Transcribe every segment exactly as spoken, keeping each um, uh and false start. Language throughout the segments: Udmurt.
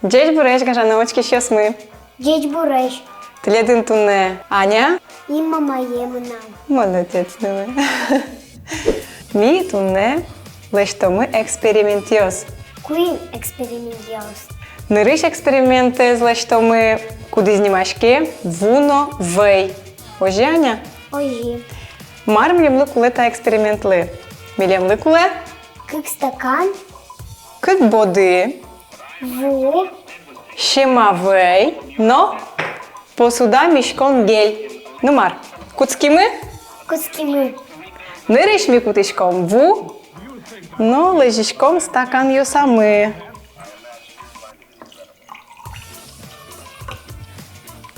Ӟечбуресь, гажано учкисьёсмы! Ӟечбуресь! Тӥледын туннэ Аня и мамае мынам. Молодец, давай. Ми туннэ лэсьтомы экспериментъёс. Куинь экспериментъёс. Нырысь экспериментэз лэсьтомы, кудӥз нимаське «Ву но вӧй». Озьы, Аня? Озьы. Мар милемлы кулэ та экспериментлы? Милемлы кулэ кык стакан, кык боды, ву, сема вӧй но посуда миськон гель. Ну мар, кутскимы? Кутскимы. Нырысь ми кутӥськом ву но лэзиськом стаканъёсамы.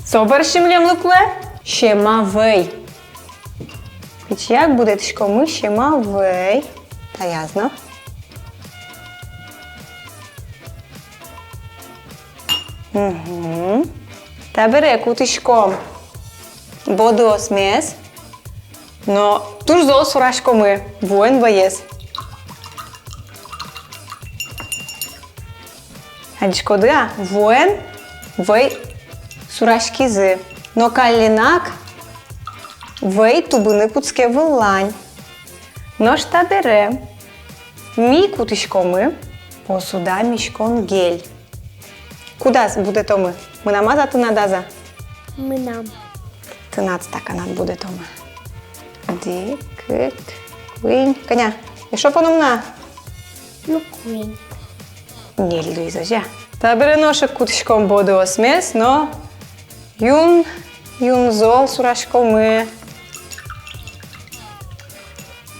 Со бӧрсьы милемлы кулэ сема вӧй. Пичияк будэтӥськомы сема вӧй. Таяз но. Мгм. Табере кутӥськом бодыосмес но туж зол сураськомы вуэн вӧез. Адӟиськоды-а, вуэн вӧй сураськизы. Но каллен-а вӧй тубыны кутске выллань. Нош табере ми кутӥськомы посуда миськон гель. Кудаз будэтомы? Мынам-а за, тынад-а за? Мынам. Тынад стаканад будэтомы. Одӥг, кык, куинь. Кӧня? Эшшо поном на? Ну, куинь. Ньыль луиз, озьы-а? Табере нош ик кутӥськом бодыосмес но юн, юн зол сураськомы.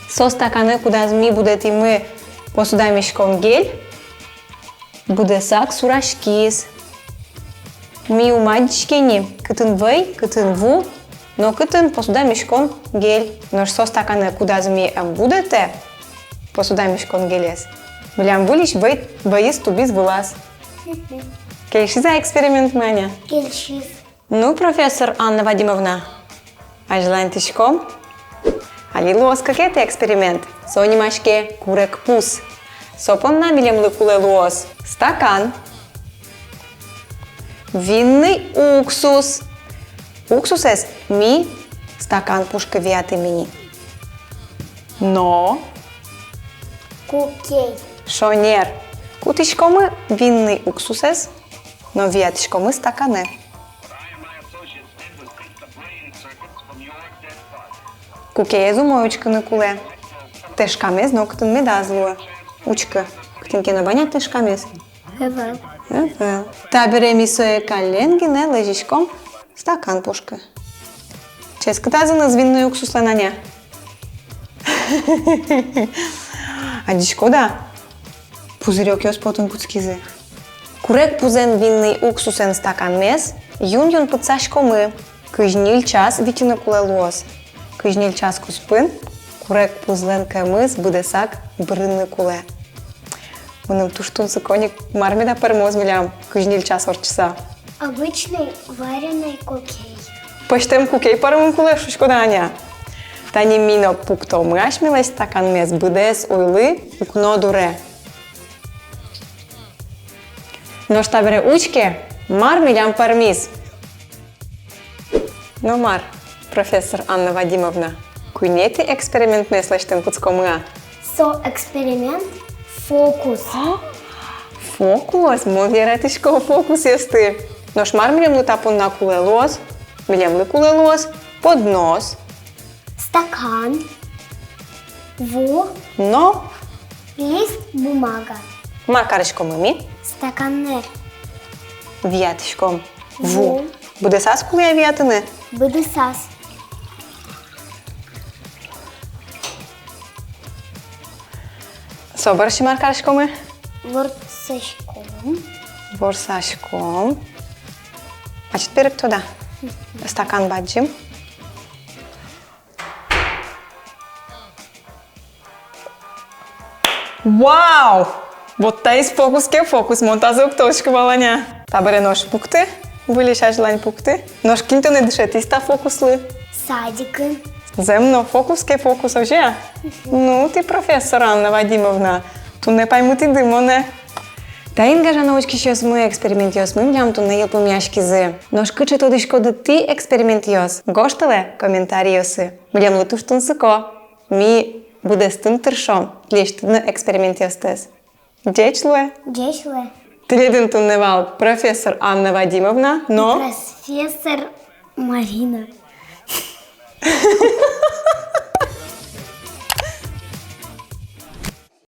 Со стаканэ, кудаз ми будэтӥмы посуда миськон гель, быдэсак сураськиз. Ми ум адӟиське ни, кытын вӧй, кытын ву но кытын посуда миськон гель. Нош со стаканэ, кудаз ми ӧм будэтэ посуда миськон гелез, милям выльысь вӧй, вӧйыз тубиз вылаз. Мгм. Кельшиз-а экспериментмы, Аня? Кельшиз. Ну, профессор Анна Вадимовна, азьланьтӥськом. Али луоз кыкетӥ эксперимент. Со нимаське «Курегпуз». Со понна милемлы кулэ луоз стакан, винный уксус. Уксусэз ми стакан пушкы виятӥм ини. Но кукей. Шонер. Кутӥськомы винный уксусэз но виятӥськомы стаканэ. Кукеез умой учкыны кулэ. Тышкамез нокытын медаз луы. Учкы, кытын ке но вань-а тышкамез? Ӧвӧл. Ӧвӧл. Табере ми сое каллен гинэ лэзиськом стакан пушкы. Ческыт-а зыныз винный уксуслэн, Аня? Адӟиськод-а? Пузырёкъёс потыны кутскизы. Курегпузэн винный уксусэн стаканмес юн-юн пытсаськомы. Кызь ньыль час витьыны кулэ луоз. Кызь ньыль час куспын курегпузлэн кӧмыз быдэсак бырыны кулэ. Мыным туж тунсыко ни, мар меда пӧрмоз милям кызь ньыль час ортчыса. Обычный вареный кукей. Пӧзьтэм кукей пӧрмыны кулэ, шуиськод-а, Аня? Тани ми но пуктомы асьмелэсь стаканмес быдэс уйлы укно дуре. Нош табере учке, мар милям пӧрмиз. Но мар, профессор Анна Вадимовна, куинетӥ экспериментмес лэсьтыны кутскомы-а? Со эксперимент — фокус. А? Фокус? Мон яратӥсько фокусъёсты. Нош мар милемлы та понна кулэ луоз? Милемлы кулэ луоз поднос, стакан, ву но лист бумага. Мар кариськомы ми? Стаканэ виятӥськом ву. Ву. Быдэсаз кулэ-а виятыны? Быдэсаз. Со бӧрсьы мар кариськомы? Ворсаськом. Ворсаськом. Ачид берыктод-а? Мгм. Стакан бадӟым. Вау! Вот таиз фокус ке фокус, мон тазэ уг тодӥськы вал, Аня. Табере нош пукты, выльысь азьлань пукты. Нош кин тонэ дышетӥз та фокуслы? Садикын. Зэм но, фокус ке фокус, озьы-а? Мгм. Ну, тӥ, профессор Анна Вадимовна, туннэ паймытӥды монэ. Таин, гажано учкисьёсмы, экспериментъёсмы милям туннэ йылпумъяськизы. Нош кыӵе тодӥськоды тӥ экспериментъёс, гожтэлэ комментарийёсы. Милемлы туж тунсыко. Ми быдэстыны тыршом тӥлесьтыд но экспериментъёстэс. Ӟеч луэ. Ӟеч луэ. Тӥледын туннэ вал профессор Анна Вадимовна но профессор Марина.